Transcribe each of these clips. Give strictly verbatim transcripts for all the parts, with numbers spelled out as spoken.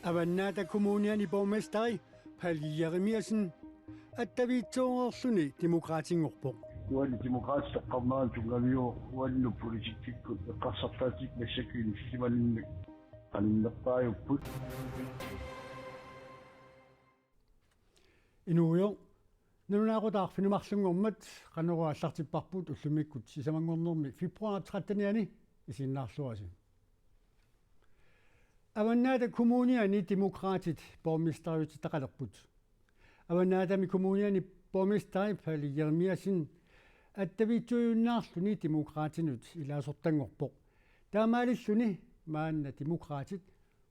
Avannaata Kommuniani borgmesteri Palle Jeremiassen attaviitsoorluni Demokraatinngorpoq. Uani Demokraatit toqqarnerani tunngaviuvoq, uannut politikkikkut eqqarsartaatikka massakkut inissisimaninnik qaninnerpaajupput. Inuugujoq, nalunaaqutaq arfineq-marlunngormat Qanorooq aallartipparput, ullumikkut sisamanngornermi februar trettenianni isiginnaarluarisi. Avannaata Kommuniani Demokraatit borgmesteriutitaqalerput. Avannaatami Kommuniani borgmesteri Palle Jeremiassen attaviitsuujunnaarluni Demokraatinut ilaasortanngorpoq. Taamaalilluni maanna Demokraatit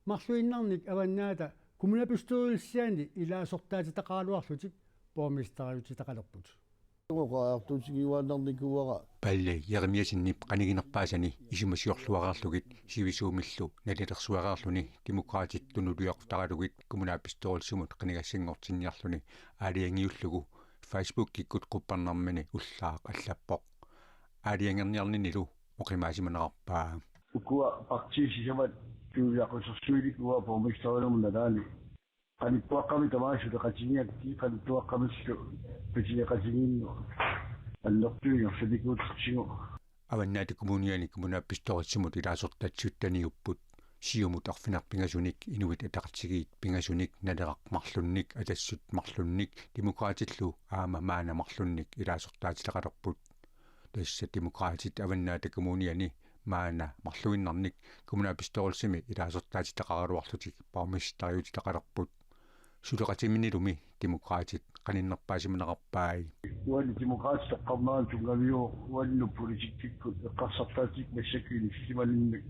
marluinnarnik Avannaata kommunalbestyrelsiani ilaasortaatitaqaraluarlutik borgmesteriutitaqalerput. Oqariartuutigiuaannarnikuuara. Palle Jeremiassenip qaniginerpaasani isumasiorluareerlugit sivisuumillu nalilersuareerluni Demokraatit tunuliaqutaralugu kommunalbestyrelsimut qinigassanngortinniarluni aalajangiullugu Facebookikkut quppernermini ullaaq allappoq. Aalajangerniarninilu oqimaasimanerarpaa. Ukua partiit sisamat tunuliaqusersuilikka uanga borgmesteriunermut nalaani. Qanittuaqqamik tamaasa suleqatigigakkit, qanittuaqqamillu pisineqatigiinneq annertuumik ingerlatikuutsigu. Avannaata Kommuniani kommunalbestyrelsimut ilaasortat sytteniupput. Siumut arfineq-pingasunik, Inuit Ataqatigiit pingasunik, Naleraq marlunnik, Atassut marlunnik, Demokraatillu aamma maanna marlunnik ilaasortaatitaqalerput. Tassa Demokraatit Avannaata Kommuniani maanna marluinnarnik kommunalbestyrelsimi ilaasortaatitaqaraluarlutik borgmesteriutitaqalerput. Suleqatiminilumi Demokraatit qaninnerpaasimanerarpai. Uani Demokraatit toqqarnerani tunngaviuvoq, uannut politikkikkut eqqarsartaatikka massakkut inissisimaninnik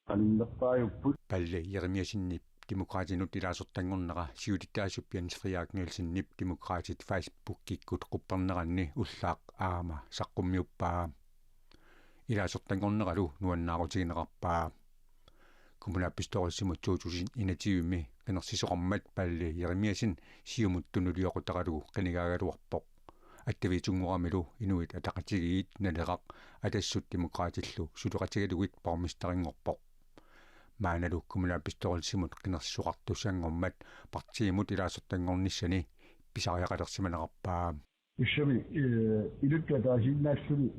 qaninnerpaajupput. Palle Jeremiassenip Demokraatinut ilaasortanngornera siulittaasup Jens Frederik Nielsenip Demokraatit Facebookikkut qupperneranni ullaaq aamma saqqummiuppaa. Ilaasortanngorneralu nuannaarutigineqarpaa. Kommunalbestyrelsimut to tusind enogtyve-mi qinersisoqarmat Palle Jeremiassen Siumut tunuliaqutaralugu qinigaagaluarpoq. Attaviitunngoramilu Inuit Ataqatigiit, Naleraq, Atassut Demokraatillu suleqatigalugit borgmesterinngorpoq. Maannalu kommunalbestyrelsimut qinersisoqartussanngormat partiimut ilaasortanngornissani pisariaqalersimanerarpaa. Tassami, eh, iluttut ataasiinnaalluni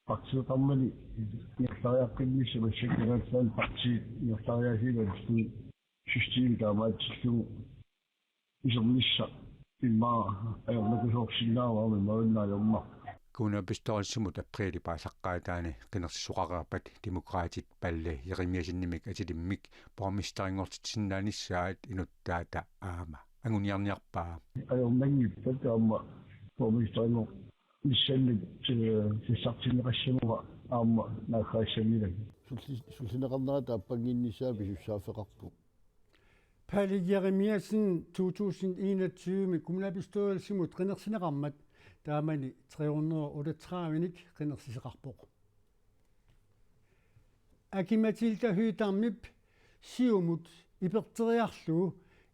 partiiqarmani ingerlariaqqinnissaq massakkut Kalaallit Nunaanni partiit ingerlariaasiinnarluni systemi taamaatsillugu isernissaq immaqa ajornakusoorsinnaavoq aamma imaannaajorma. Kommunalbestyrelsimut apriilip aallaqqaataani qinersisoqareerpat Demokraatit Palle Jeremiassenimik atilimmik borgmesterinngorsitsisinnaanissaat inuttaata aamma anguniarniarpaa. Ajornanngippat aamma borgmesterinngorsitsissannik, eh, sassartinneqassammat aamma naaggaassanngilanga. Sulli-, sullineqarnera taappanginnissaa pisussaaffeqarpoq. Palle Jeremiassen to tusind enogtyve-mi kommunalbestyrelsimut qinersineqarmat taamani tre hundrede otteogtredive-nik qinersisoqarpoq. Aki-Matilda Høegh-Damip Siumut iperteriarlugu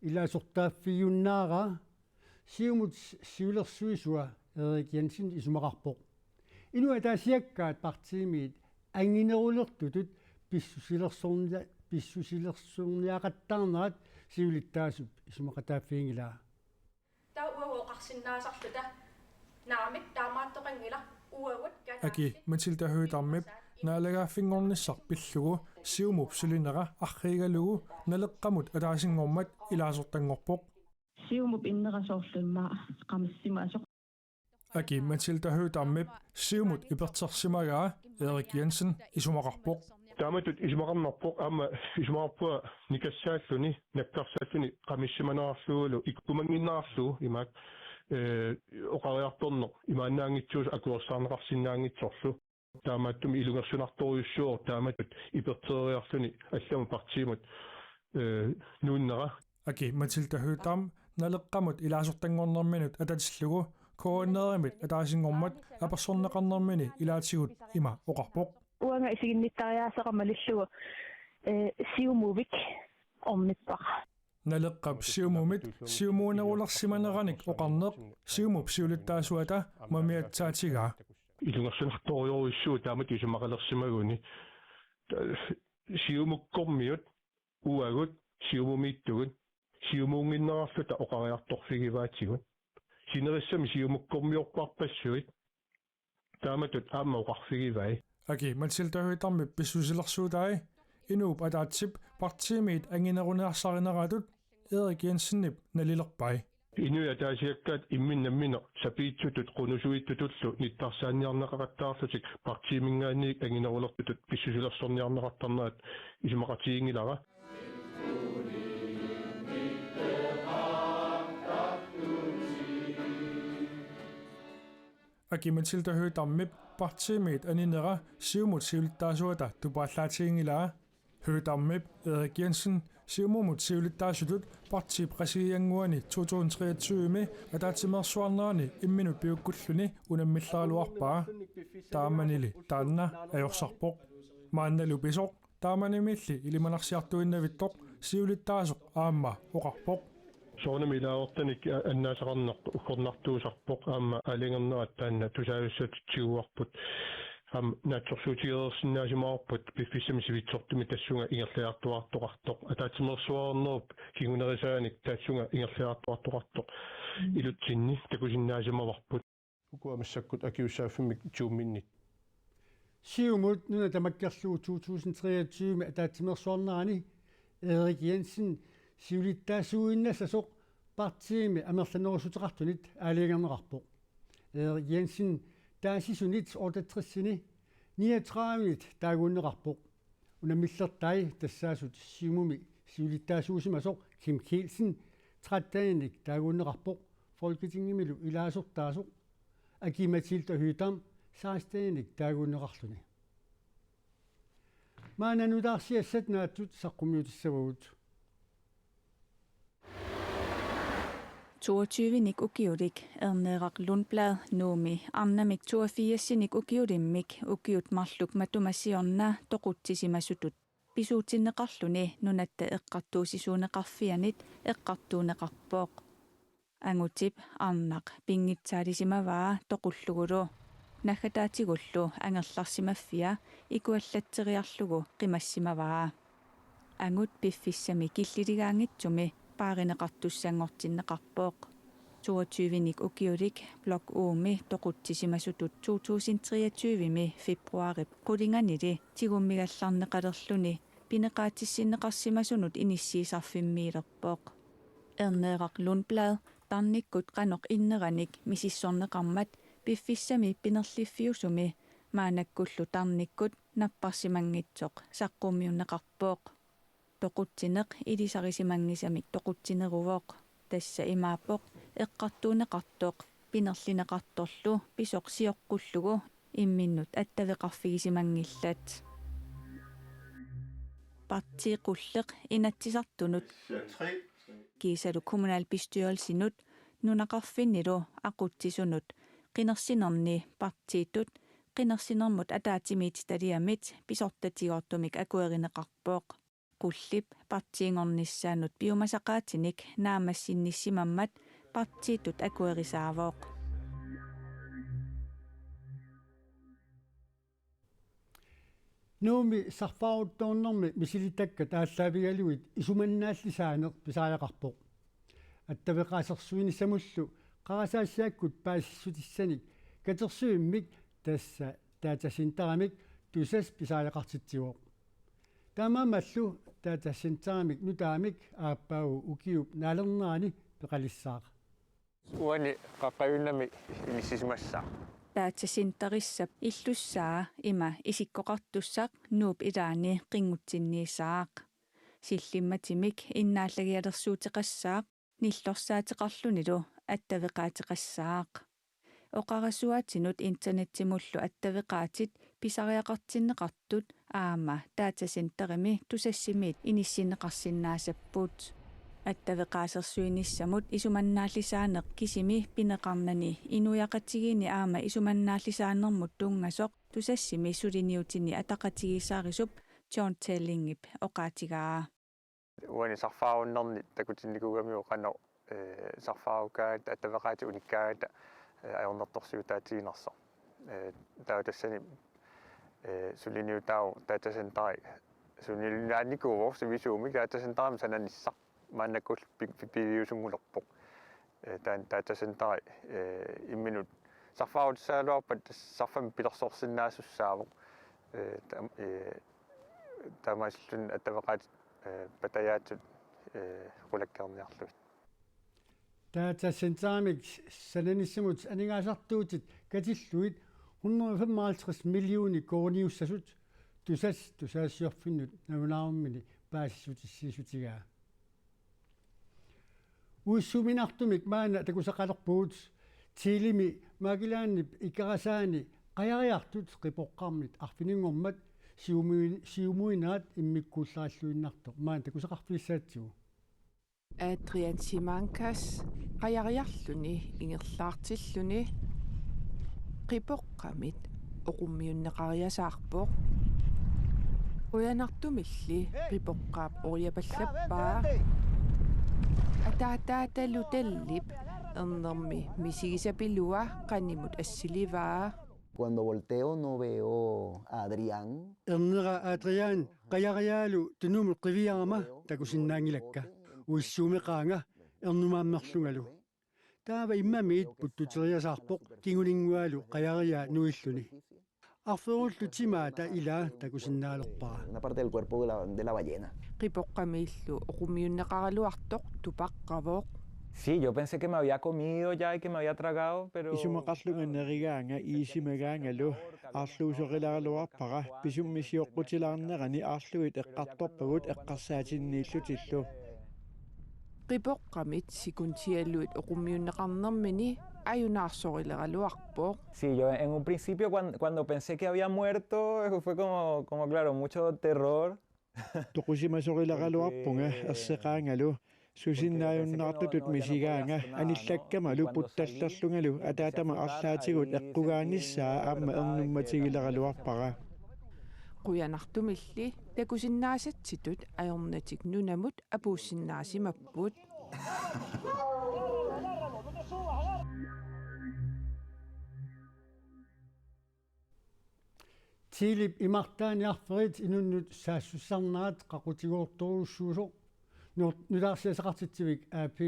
ilaasortaaffigiunnaaraa Siumup siulersuisua Erik Jensen isumaqarpoq. Inuit ataasiakkaat partiimiit anginerulertutut pissusilersornia-, pissusilersorniaqattaarnerat siulittaasup isumaqataaffiginngilaa. Taava uagut oqarsinnaasarluta naamik taamaattoqanngilaq uagut Aki-Matilda Høegh-Damip naalagaaffinngornissaq pillugu Siumup sulinera arriigalugu Naleqqamut ataasinngormat ilaasortanngorpoq. Siumup innera soorlu immaqa qamissimasoq. Aki-Matilda Høegh-Damip Siumut ipertersimagaa Erik Jensen isumaqarpoq. Taamatut isumaqarnarpoq, aamma isumaqarpunga nikassaalluni, nakkarsaalluni qamissimanerarlugulu ikkumanginnerarlugu imaak, eh, oqariartorneq imaannaanngitsuusoq akuersaarneqarsinnaanngitsorlu. Taamaattumik ilungersunartorujussuuvoq taamatut iperteriarluni allamut partiimut, eh, nuunnera. Aki-Matilda Høegh-Dam Naleqqamut ilaasortanngornerminut atatillugu K N R-imit ataasinngormat apersorneqarnermini ilaatigut ima oqarpoq. Uanga isiginnittariaaseqarama malillugu, eh, Siumuvik ornippara. Naleqqap Siumumit siumuunerulersimaneranik oqarneq Siumup siulittaasuata mamiatsaatigaa. Ilungersunartorujussuuvoq taamatut isumaqalersimaguni. Siumukkormiut uagut Siumumiittugut, Siumuunnginnerarluta oqariartorfigivaatigut. Sinerissami Siumukkormiorparpassuit taamatut aamma oqarfigivai. Aki Mathilda Høegh-Dammip pissusilersuutai inuup ataatsip partiimiit angineruniarsarineratut Erik Jensenip nalilerpai. Inuit ataasiakkaat imminnut nammineq sapiitsutut qunusuittutullu nittarsaanniarneqaqattaarlutik partiiminngaanniit anginerulertutut pissusilersorniarneqartarnerat isumaqatiginngilara. Aki Mathilda Høegh-Dammip partiimiit aninera Siumut siulittaasuata tupaallaatiginngilaa. Høegh-Dammip Erik Jensen Siumumut siulittaasutut partiip qasigiannguani to tusind treogtyve-mi ataatsimeersuarnerani imminut piukkulluni unammilleraluarpaa. Taamanili taanna ajorsarpoq. Maannalu pisoq taamanimiilli ilimanarsiartuinnavittoq siulittaasoq aamma oqarpoq. Soorunami ilaasortanik a-, annaasaqarneq uggornartuusarpoq, aamma aalajangernerat taanna tusaavissutit tiguarput. Aamma naatsorsuutigereersinnaasimavarput piffissami sivitsortumi tassunga ingerlaartuartoqartoq. Ataatsimeersuarnerup kingunerisaanik tassunga ingerlaartuartoqartoq. Ilutsinni takusinnaasimavavut. Ukua massakkut akisussaaffimmik tyveminnit. Siumut nuna tamakkerlugu to tusind treogtyve-mi ataatsimeersuarnerani Erik Jensen siulittaasuuinnassasoq partiimi amerlanerussuteqartunit aalajangerneqarpoq. Erik Jensen taasisunit otteogtres-ini niogtredive-nit taaguunneqarpoq. Unammillertai tassaasut Siumumi siulittaasuusimasoq Kim Kielsen tretten-inik taaguunneqarpoq, Folketingimilu ilaasortaasoq Aki-Matilda Høegh-Dam seksten-inik taaguunneqarluni. Maanna nutaarsiassat naatsut saqqummiutissavagut. Toogtyvenik ukiulik Erneeraq Lundblad Nuummi arnamik toogfirsinik ukiulimmik ukiut marluk matuma siorna toqutsisimasutut pisuutinneqarluni Nunatta Eqqartuussisuuneqarfianit eqqartuunneqarpoq. Angutip arnaq pinngitsaalisimavaa toqullugulu. Naggataatigullu angerlarsimaffia ikuallatseriarlugu qimassimavaa. Angut piffissami killiligaanngitsumi paarineqartussanngortinneqarpoq. Toogtyvenik ukiulik Blok U-mi toqutsisimasutut to tusind treogtyve-mi februaarip qulinganili tigummigallarneqalerluni pineqaatissinneqarsimasunut inissiisarfimmiilerpoq. Erneeraq Lundblad tarnikkut qanoq inneranik misissorneqarmat piffissami pinerliffiusumi maannakkullu tarnikkut napparsimanngitsoq saqqummiunneqarpoq. Toqutsineq ilisarisimanngisamik toqutsineruvoq. Tassa imaappoq eqqartuunneqartoq pinerlineqartorlu pisoq sioqqullugu imminnut attaveqarfigisimanngillat. Partii qulleq Inatsisartunut kiisalu kommunalbestyrelsinut nunaqarfinnilu aqutsisunut qinersinerni partiitut qinersinermut ataatsimiititaliamit pisortatigoortumik akuerineqarpoq. Qullip partiinngornissaanut piumasaqaatinik naammassinnissimammat partiitut akuerisaavoq. Nuummi sarfaaruttornermi misilittakkat aallaavigalugit isumannaallisaaneq pisariaqarpoq. Attaveqaasersuinissamullu qarasaasiakkut paasissutissanik katersuimmik, tassa datacenterimik, Tusass pisariaqartitsivoq. Taamaammallu datacenterimik nutaamik aappaagu ukiup naalernerani peqalissaaq. Uani qaqqajunnami inissisimassaaq. Datacenterissap illussaa ima isikkoqartussaq Nuup ilaani qinngutsinniissaaq. Sillimmatimik innaallagialersuuteqassaaq, nillorsaateqarlunilu attaveqaateqassaaq. Oqarasuaatinut internettimullu attaveqaatit pisariaqartinneqartut aamma datacenterimi Tusassimiit inissinneqarsinnaasapput. Attaveqaasersuinissamut isumannaallisaaneq kisimi pineqarnani inuiaqatigiinni aamma isumannaallisaanermut tunngasoq Tusassimi suliniutini ataqatigiissaarisup John Tellingip oqaatigaa. Uani sarfaarunnerni takutinnikuugamiuk qanoq, eh, sarfaarukaangata, attaveqaatit unikkaangata, eh, ajornartorsiutaatiginersoq. Eh, taava tassani, eh, suliniutaavoq datacenteri Sunilunnaanikuuvoq sivisuumik datacenterimik sananissaq maannakkullu pi-, pi-, piviusunngulerpoq. Eh, taan datacenteri, eh, imminut sarfaarutissaagaluarpat tassa sarfamik pilersorsinnaassussaavoq. Eh, tam-, eh, taamaalilluni attaveqaatit, eh, patajaatsut, eh, qulakkeerniarlugit. Datacenterimik sananissamut aningaasartuutit katillugit hundrede femoghalvtreds millioner koruuniussasut Tusass tusagassiorfinnut nalunaarummini paasissutissiissutigaa. Uissuuminartumik maanna takusaqalerpugut Chilemi Magellanip ikerasaani qajariartut qipoqqarmit arfininngormat siumui-, siumuinerat immikkuullarilluinnartoq maanna takusaqarfigissaatsigut. Adrián Simancas qajariarluni ingerlaartilluni qipoqqamit oqummiunneqariasaarpoq. Qujanartumilli qipoqqaap oriapallappaa. Ataataatalu Tellip ernermi misigisapilua qanimut assilivaa. Cuando volteo no veo a Adrián. Ernera Adrián qajariaalu tunumut qiviarama takusinnaanngilakka. Uissuumeqaanga ernumaammerlungalu. Taava immamiit puttuteriasaarpoq kinguninngualu qajariaa nuilluni. Arferullu timaata ilaa takusinnaalerpara. Una parte del cuerpo de la, de la ballena. Qipoqqamiillu oqummiunneqaraluartoq tupaqqavoq. Sí, yo pensé que me había comido ya y que me había tragado, pero... Isumaqarlunga nerigaanga iisimagaangalu, aarluusorilaraluarpara, pisummi sioqqutilaarnerani aarlugit eqqartorpagut eqqarsaatinniillutillu. Qipoqqamit sikuntialuit oqummiunneqarnermini ajunaarsorilerluarpoq. Sí, yo en un principio cuan-, cuando pensé que había muerto, fue como, como, claro, mucho terror. Toqusimasorilaraluarpunga erseqaangalu, susinnaajunnaartutut misigaanga anillakkamalu puttallerlungalu ataatama arlaatigut eqqugaanissaa aamma ernummatigilerluarpara. Qujanartumilli takusinnaasatsitut ajornatik nunamut apuussinnaasimapput. Chilep imartaani arferit inunnut saassussarnerat qaqutigoortorujussuusoq nu-, nutaarsiassaqartitsivik A P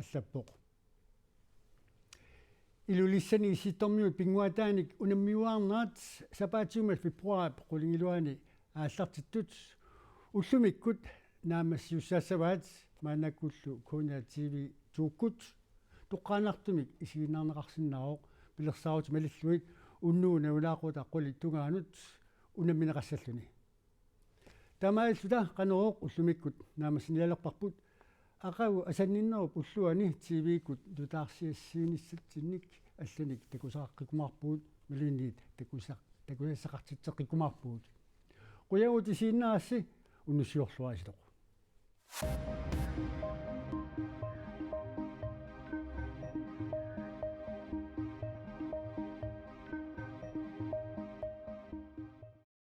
allappoq. Ilulissani Issittormiut pinnguaataanik unammiuaarnerat sapaatiummat februaarip qulingiluaani aallartittut ullumikkut naammassiussaassavaat maannakkullu K N R T V to-kkut toqqaannartumik isiginnaarneqarsinnaavoq pilersaarutit malillugit unnugu nalunaaqutaq qulit tungaanut unammineqassalluni. Taamaalilluta Qanorooq ullumikkut naammassinialerparput, aqagu asanninnerup ulluani T V-kkut nutaarsiassiinissatsinnik allanik takusaqaqqikkumaarpugut, imaluunniit takusa-, takusassaqartitseqqikkumaarpugut. Qujanaq isiginnaarassi, unnussiorluarisilu.